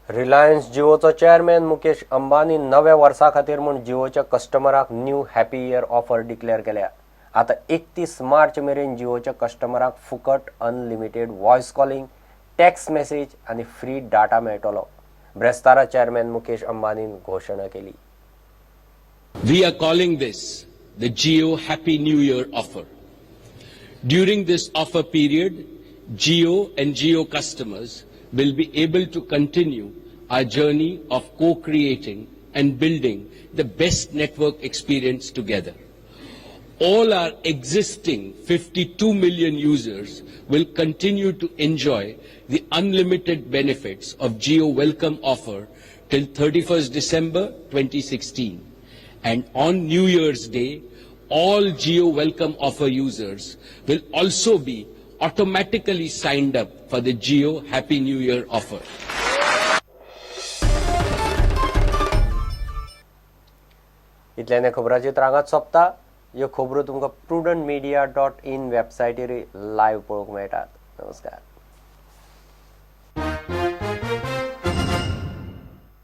Reliance जिओचो chairman Mukesh Ambani नव्या वर्सा खातीर म्हूण जिओच्या कस्टमराक new happy year offer declare केल्या. आतां 31 मार्च मेरेन जिओच्या कस्टमराक फुकट unlimited voice calling, text message आनी फ्री डाटा मेळटलो. ब्रेस्तारा चेअरमॅन मुकेश अंबानीन घोशणा केली. We are calling this the Jio Happy New Year offer. During this offer period, Jio and Jio customers will be able to continue our journey of co-creating and building the best network experience together. All our existing 52 million users will continue to enjoy the unlimited benefits of Jio Welcome offer till 31st December 2016. And on New Year's Day, all Jio Welcome offer users will also be automatically signed up for the Jio Happy New Year offer. इतल्यान खबराची रांगात सोंपता. ह्यो खबरो तुमकां prudentmedia.in वेबसायटीर live पळोवंक मेळटात. नमस्कार.